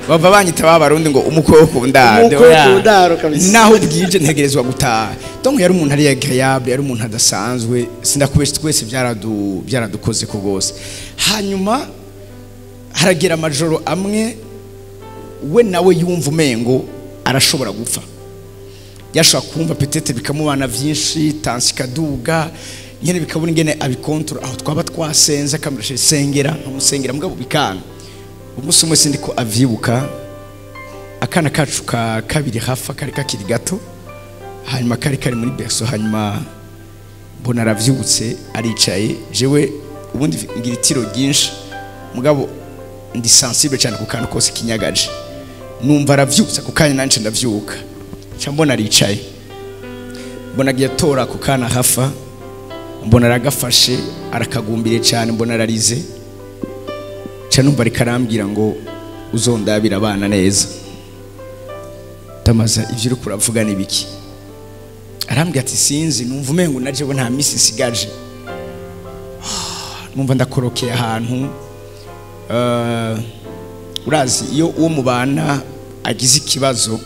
Bava banyita ba Barundi ngo umukwe wo ku ndaro. Umukwe wo ku ndaro kabisa. Naho bwije ntegerezwa gutaha. Donc yari umuntu ari agréable, yari umuntu adasanzwe, sindakubesha twese byaradukoze ko gose. Hanyuma haragera amajoro amwe we nawe yumva umengo arashobora gupfa. Yashobora kumva peut-être bikamubana vyinshi, tension ikaduga, nyene bikabura ingene abikontrola. Aho twaba twasenze akamurasha sengera, nkamusengera mugabo bikanga. Umunsi umwe sindiko avyibuka, akana kacu ka kabiri hafa kari kakiri gato, hanyuma kari kari muri berceau, hanyuma mbona aravyutse aricaye. Jewe ubundi ngira itiro ryinshi, mugabo ndi sensible cyane ku kantu kose kinyagaje. Numva aravyutse ako kanya nanje ndavyuka, nca mbona aricaye, mbona agiye atora ako kana hafa, mbona aragafashe arakagumbire cyane, mbona ararize. Nca numva ariko arambwira ngo uzondabira abana neza. Ndamaza ivyo uriko uravuga ni biki? Arambwira ati sinzi, numva umengo naje bo nta misi nsigaje. Numva ndakorokeye ahantu. Urazi iyo uwo mubana agize ikibazo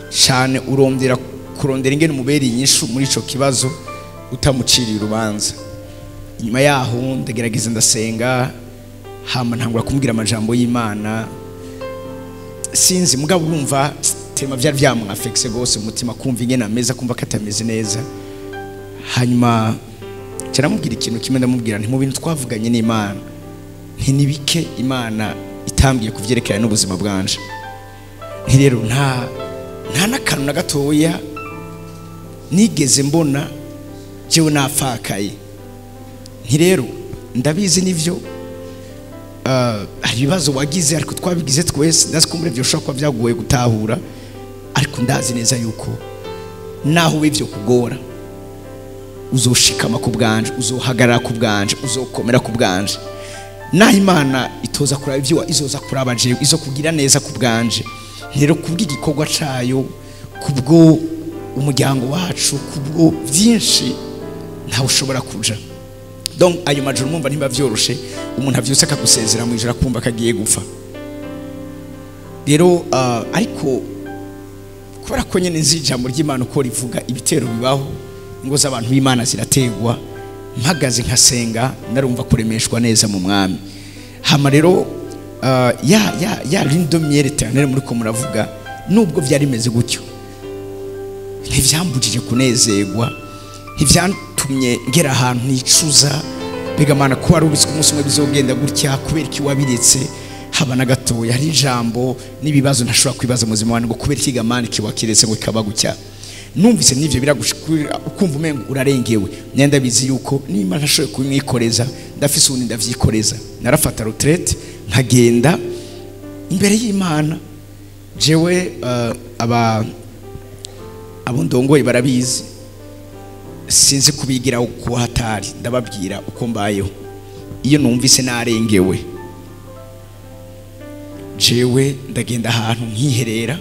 cyane, urondera kurondera ingene umubera inyishu muri ico kibazo utamuciriye urubanza. Inyuma yaho ndagerageza ndasenga, hama ntangura kumubwira amajambo y'Imana. Sinzi mugabo urumva tema byari byamwafekse gose umutima, kumva ingene ameze, kumva ko atameze neza. Hanyuma cyaramubwira ikintu kimwe, ndamubwira nti mu bintu twavuganye n'Imana, nti nibike Imana itambwiye kuvyerekana n'ubuzima bwanje. Nti rero nta n'akantu na gatoya nigeze mbona jewe nafakaye. Nti rero ndabizi nivyo, hari ibibazo wagize ariko twabigize twese, ndazi ko muri byo ushobora kuba byagoye gutahura, ariko ndazi neza yuko naho wivyo kugora uzoshikama ku bwanje, uzohagarara ku bwanje, uzokomera ku bwanje. Naho Imana itoza kuraba ibyo izoza kuraba jewe, izo kugira neza ku bwanje. Rero kubw'igikorwa cayo, kubwo umuryango wacu, kubwo byinshi ntawe ushobora kuja. Donc ayo majoro mumva ntiba vyoroshe, umuntu avyutse akagusezera mu ijoro akumva kagiye gupfa. Rero ariko kubera ko nyene nzi ijambo ry'Imana uko rivuga, ibitero bibaho, ingo z'abantu b'Imana zirategwa, mpagaze nkasenga narumva kuremeshwa neza mu mwami. Hama rero ya lune de miel éternelle muri ko muravuga, nubwo byari bimeze gutyo ntivyambujije kunezerwa, ntivyantumye ngera ahantu nicuza mbega Mana ko wari ubizi ko umunsi umwe bizogenda gutya, kubera iki wabiretse? Haba na gatoya. Hari ijambo n'ibibazo ntashobora kwibaza mu buzima bwanjye ngo kubera iki Mana iki wakiretse ngo kikaba gutya. Numvise n'ivyo biragushikira ukumva umengo urarengewe. Nyenda bizi yuko nimba ntashoboye kubimwikoreza, ndafise ubundi ndavyikoreza. Narafata retraite nkagenda imbere y'Imana. Jewe abo ndongoye barabizi, sinzi kubigira uko hatari, ndababwira uko mbayeho. Iyo numvise narengewe Jewe ndagenda ahantu nkiherera,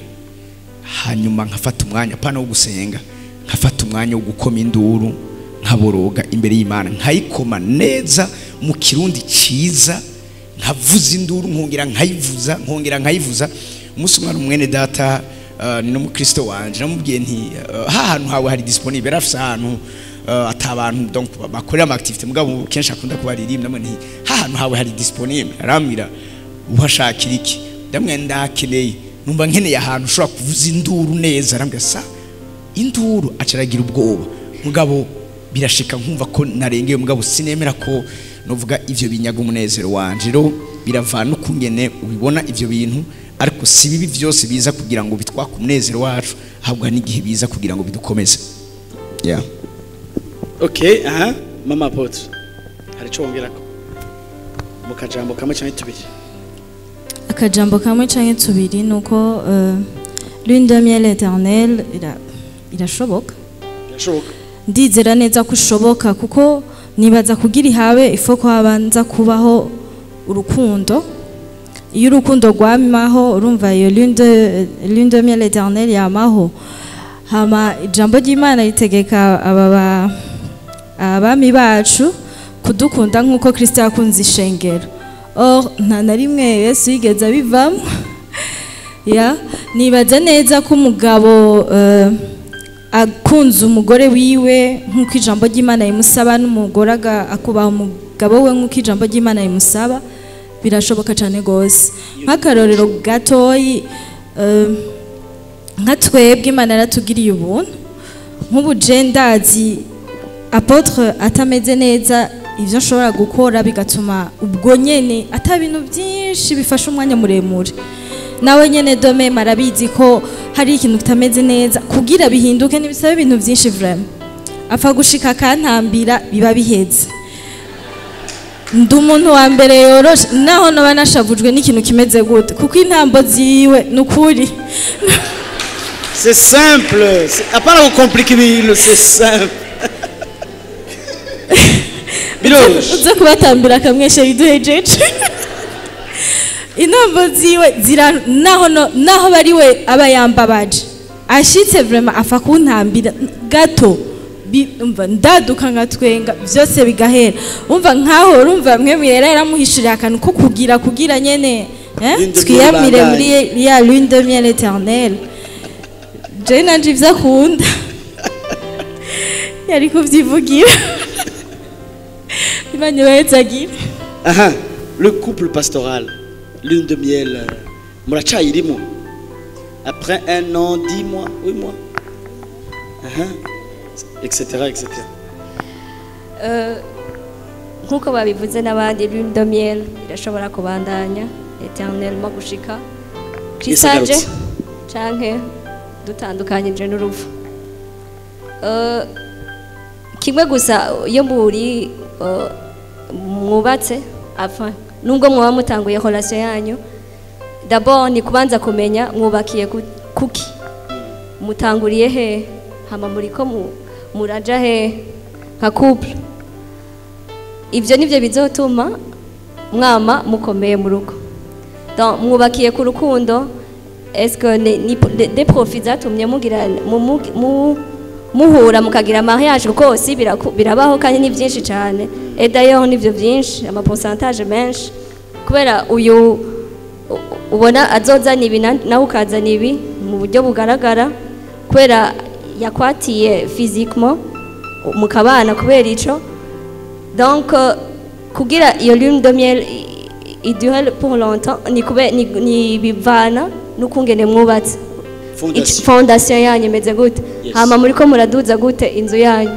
hanyuma nkafata umwanya pana wo gusenga, nkafata umwanya wo gukoma induru, nkaboroga imbere y'Imana, nkayikoma neza mu Kirundi ciza, nkavuza induru, nkongera nkayivuza, nkongera nkayivuza. Umunsi umwe mwene data, ni n'umukristo wanje, namubwiye nti ha hantu hawe hari disponible, afise ahantu atabantu donc bakorera ama activité, mugabo kenshi akunda kubaririmba. Ndamwe nti ha hantu hawe hari disponible. Arambwira uhashakira iki? Ndamwe ndakeneye, numva nkeneye ahantu ushobora kuvuza induru neza. Arambwira sa induru, acaragira ubwoba, mugabo birashika nkumva ko narengeye, mugabo sinemera ko novuga ivyo binyaga umunezero wanje. Rero biravana ukungene ubibona ivyo bintu, ariko si bibi vyose biza kugira ngo bitwake umunezero wacu, ahubwo n'igihe biza kugira ngo bidukomeze. Yeah. Okay, aha mama apôtre, hari ico wongerako mu kajambo kamwe canke tubiri? Akajambo kamwe canke tubiri nuko lune de miel éternelle irashoboka. Birashoboka. Ndizera neza ko ushoboka, kuko nibaza kugira ihabe ifo ko habanza kubaho urukundo. Iyo urukundo rwamaho, urumva iyo lune de miel éternelle yamaho. Hama ijambo ry'Imana ritegeka aba abami bacu kudukunda nk'uko Kristo yakunze ishengero. Or nta na rimwe Yesu yigeze abivamo. Ya, nibaza neza ko umugabo akunze umugore wiwe nk'uko ijambo ry'Imana rimusaba, n'umugore akubaha umugabo we nk'uko ijambo ry'Imana rimusaba, birashoboka cyane gose. Nk'akarorero gatoyi, nka twebwe Imana yaratugiriye ubuntu, nk'ubu je ndazi apôtre atameze neza, ivyo nshobora gukora bigatuma ubwo nyene ata bintu byinshi bifasha umwanya muremure. Nawe nyene dome marabizi ko hari ikintu kitameze neza, kugira bihinduke ntibisaba ibintu byinshi vraiment. Apfa gushika akantambira biba biheze. Ndi umuntu wa mbere yoroshe, naho noba nashavujwe n'ikintu kimeze gute, kuko intambo ziwe nukuri. C'est simple, à part vous compliquer ibintu, c'est simple. Biroroshe. Uza kubatambira kamweshe biduhejeje. Intambo ziwe zira naho no, naho bari we aba yambabaje, ashitse vraiment afa kuntambira gato, umva ndaduka ngatwenga byose bigahera. Umva nkaho urumva mwe mwera yaramuhishuriye akantu ko kugira nyene, twiyamire muri ya lune de miel éternelle. Je nanje ivyo akunda yari kuvyivugira. Imana ibahezagira. Aha, le couple pastoral, lune de miel, muracayirimo après 1 an, 10 mois, 8 mois, aha, etc., etc. Nkuko babivuze n'abandi, lune de miel irashobora kubandanya éternellement gushika Kristo aje canke dutandukanyije n'urupfu. Kimwe gusa, iyo muri mwubatse, enfin nubwo mwaba mutanguye relation yanyu, d'abord ni kubanza kumenya mwubakiye kuki, mutanguriye he, hama muriko muraja he nka couple. Ivyo nivyo bizotuma mwama mukomeye mu rugo. Donc mwubakiye ku rukundo. Est-ce que ni des profits zatumye mugira muhura mukagira mariage? Kuko si birabaho kandi ni byinshi cyane, et d'ailleurs nivyo byinshi, ama pourcentage menshi, kubera uyu ubona azozana ibi nawe ukazana ibi mu buryo bugaragara, kubera yakwatiye physiquement mukabana kubera ico. Donc kugira iyo lune de miel idure pour longtemps ni kube ni bivana n'ukungene mwubatse fondation yanyu imeze gute, hama muriko muraduza gute inzu yanyu,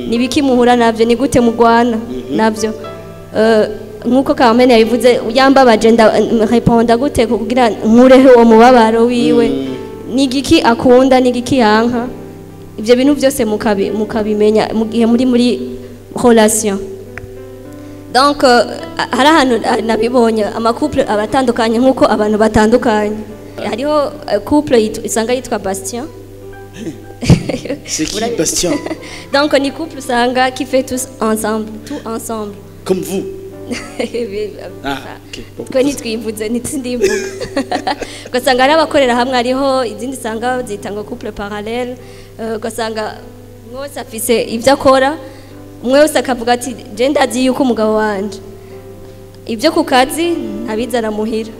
nibiki muhura navyo, ni gute mugwana navyo. Nkuko Carmen yabivuze, yambabaje nda gute kugira nkureho uwo mubabaro wiwe, nigiki akunda nigiki yanka, ivyo bintu byose mukabimenya mu gihe muri relation. Donc hari ahantu nabibonye ama couple abatandukanye nkuko abantu batandukanye. Hariho couple isanga yitwa Bastien. C'est qui Bastien? Donc ni couple usanga qui fait tous ensemble, tout ensemble. Comme vous? Twe ntitwivuze, ntitsindivuga. Ugasanga hari abakorera hamwe, hariho izindi usanga bazita ngo couple parallèle. Ugasanga umwe wese afise ibyo akora, umwe wese akavuga ati: "Je ndazi yuko umugabo wanje ibyo ku kazi ntabizana muhira,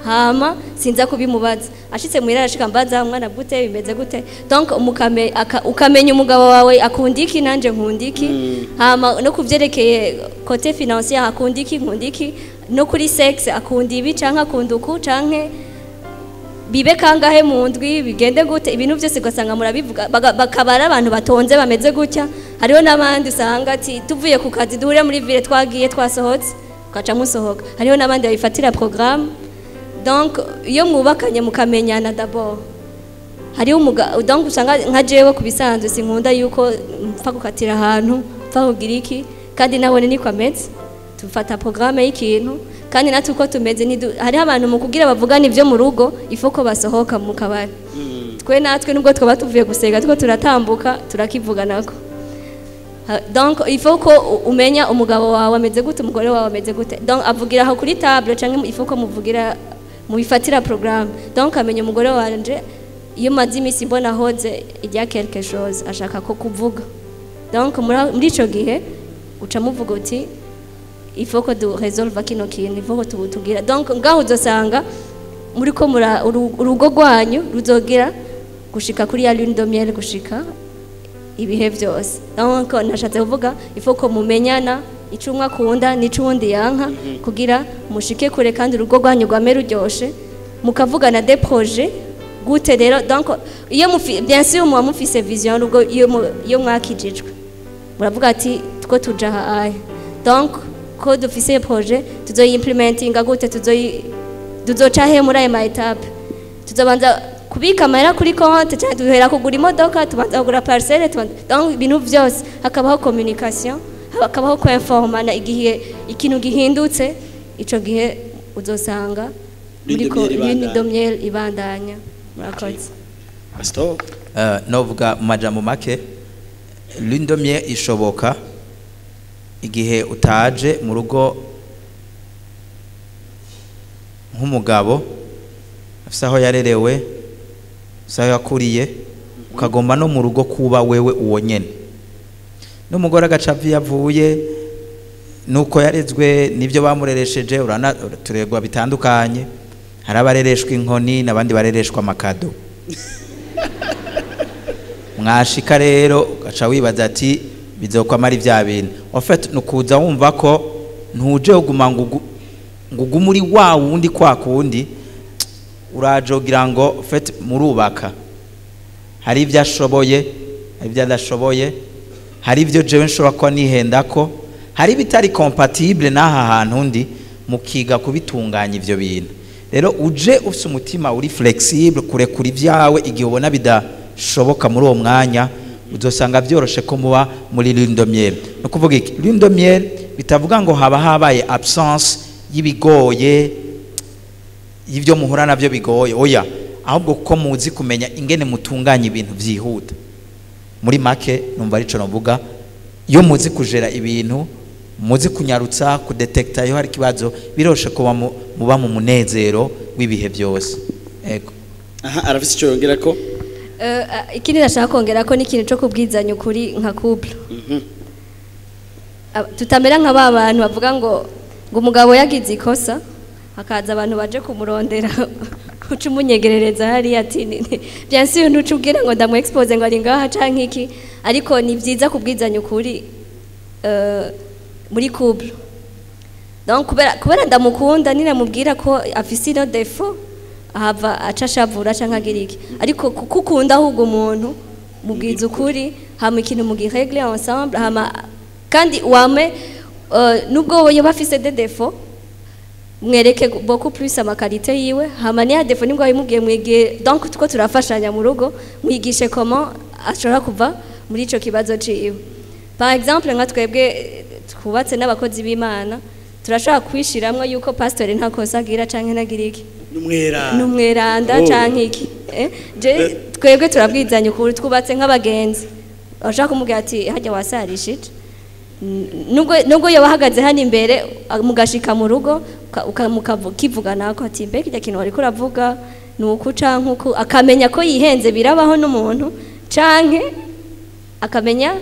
hama sinza kubimubaza. Ashitse muhira arashika mbaza: 'Mwana, gute bimeze gute?'" Donc ukamenya umugabo wawe akunda iki, nanje nkunda iki, hama no kuvyerekeye côté financier akunda iki, nkunda iki, no kuri sexe akunda ibi canke akunda uku, canke bibe kangahe mu ndwi, bigende gute, ibintu byose ugasanga murabivuga. Bakaba ari abantu batonze bameze gutya. Hariho n'abandi usanga ati: "Tuvuye ku kazi duhure muri ville, twagiye twasohotse," ugaca musohoka. Hariho n'abandi babifatira programme. Donc iyo mwubakanye mukamenyana d'abord, hariho donc usanga nka jewe ku bisanzwe sinkunda yuko mpfa gukatira ahantu, mpfa kugira iki, kandi nabone niko ameze. Tufata programme y'ikintu, kandi natwe uko tumeze hariho abantu mu kugira bavugane ibyo mu rugo ifo ko basohoka mu kabari. Twe natwe nubwo twaba tuvuye gusenga two turatambuka turakivuganako. Donc il faut ko umenya umugabo wawe ameze gute, umugore wawe ameze gute. Donc avugira aho kuri table canke il faut ko muvugira mubifatira programme. Donc amenya umugore wanje iyo maze iminsi mbona ahoze, il y a quelque chose ashaka ko kuvuga. Donc muri ico gihe uca muvuga uti: "Il faut ko du résolve kino kintu, il faut ko tugira." Donc ngaho uzosanga muri ko urugo rwanyu ruzogira gushika kuri ya lune de miel, gushika ibihe byose. Donc nashatse kuvuga il faut ko mumenyana ico umwe akunda n'ico uwundi yanka kugira mushike kure kandi urugo rwanyu rwame ruryoshe, mukavugana des projets gute rero. Donc iyo bien sûr muba mufise vision y'urugo, iyo mwakijijwe muravuga ati: "Two tuja aha aya, donc ko dufise projet tuzoyimplementinga gute, tuzoca he muri ayo ma étapes, tuzobanza kubika amahera kuri konti cyangwa duhera kugura imodoka, tubanza kugura parcelle?" Donc ibintu byose hakabaho communication, hakabaho kwinformana igihe ikintu gihindutse. Ico gihe uzosanga Lune de muri ko miel ibandanya. Lune de miel ibandanya. Murakoze. Pastor. Novuga mu majambo make, lune de miel ishoboka igihe utaje mu rugo nk'umugabo afise aho yarerewe, afise aho yakuriye, ukagomba no mu rugo kuba wewe uwo nyene, n'umugore agaca ava iyo avuye nuko yarezwe n'ibyo bamureresheje. Urana turegwa bitandukanye, hari abarereshwa inkoni n'abandi barereshwa amakado. Mwashika rero ugaca wibaza ati: "Bizokwamara ibya bintu?" En fait nukuza wumva ko ntuje kuguma ngo ugume uri wa wundi kwa kundi uraje ugira ngo en fait murubaka. Hari ibyo ashoboye, hari ibyo adashoboye, hari ibyo jewe nshobora kuba nihenda ko hari ibitari compatible n'aha hantu ndi, mukiga kubitunganya ivyo bintu. Rero uje ufise umutima uri flexible kurekura ibyawe igihe ubona bidashoboka muri uwo mwanya, uzosanga byoroshe ko muba muri lune de miel. No kuvuga iki, lune de miel bitavuga ngo haba habaye absence y'ibigoye, y'ibyo muhura nabyo bigoye, oya, ahubwo ko muzi kumenya ingene mutunganya ibintu byihuta. Muri make numva arico novuga: iyo muzi kujera ibintu, muzi kunyarutsa kudetekta iyo hari ikibazo, biroshe kuba muba mu munezero w'ibihe byose. Ego. Aha arafise icyo yongera ko. Ikindi nashaka kongera ko ni ikintu cyo kubwizanya ukuri nka couple. Tutamera nka ba bantu bavuga ngo umugabo yagize ikosa, hakaza abantu baje kumurondera, uca umunyegerereza hariya ati bien sûr ntuca ubwira ngo ndamu expose ngo ari ngaha canke iki, ariko ni byiza kubwizanya ukuri muri couple. Donc kubera ndamukunda, ninamubwira ko afise ino défaut ahava aca ashavura canke agira iki, ariko kuko ukunda ahubwo umuntu mubwiza ukuri, hama ikintu mugirègle ensemble, hama kandi wame nubwo yoba afise des défauts, mwereke beaucoup plus ama qualités yiwe, hama niya défaut nibwo wabimubwiye mwigiye. Donc tuko turafashanya mu rugo, mwigishe comment ashobora kuva muri ico kibazo ciwe. Par exemple nka twebwe twubatse n'abakozi b'Imana, turashobora kwishiramwo yuko pastor nta kosa agira canke ntagira iki. N'umwera. N'umweranda. Oh. Canke iki, je twebwe turabwizanya ukuri, twubatse nk'abagenzi. Urashaka kumubwira ati: "Hajya wasarishije." Nubwo yoba ahagaze hano imbere, mugashika mu rugo mukivugana ko ati: "Mbega kirya kintu wariko uravuga ni uku canke uku?" Akamenya ko yihenze, birabaho n'umuntu, canke akamenya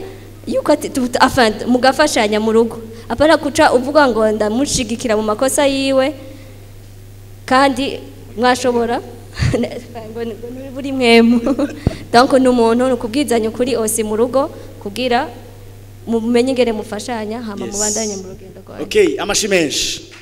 yuko ati enfin, mugafashanya mu rugo, apana kuca uvuga ngo ndamushigikira mu makosa yiwe kandi mwashobora ngo buri mwemu. Donc ni umuntu, ni ukubwizanya ukuri ose mu rugo kugira mumenye ingene mufashanya, hama mubandanye mu rugendo rwanyu. Okay, amashi menshi.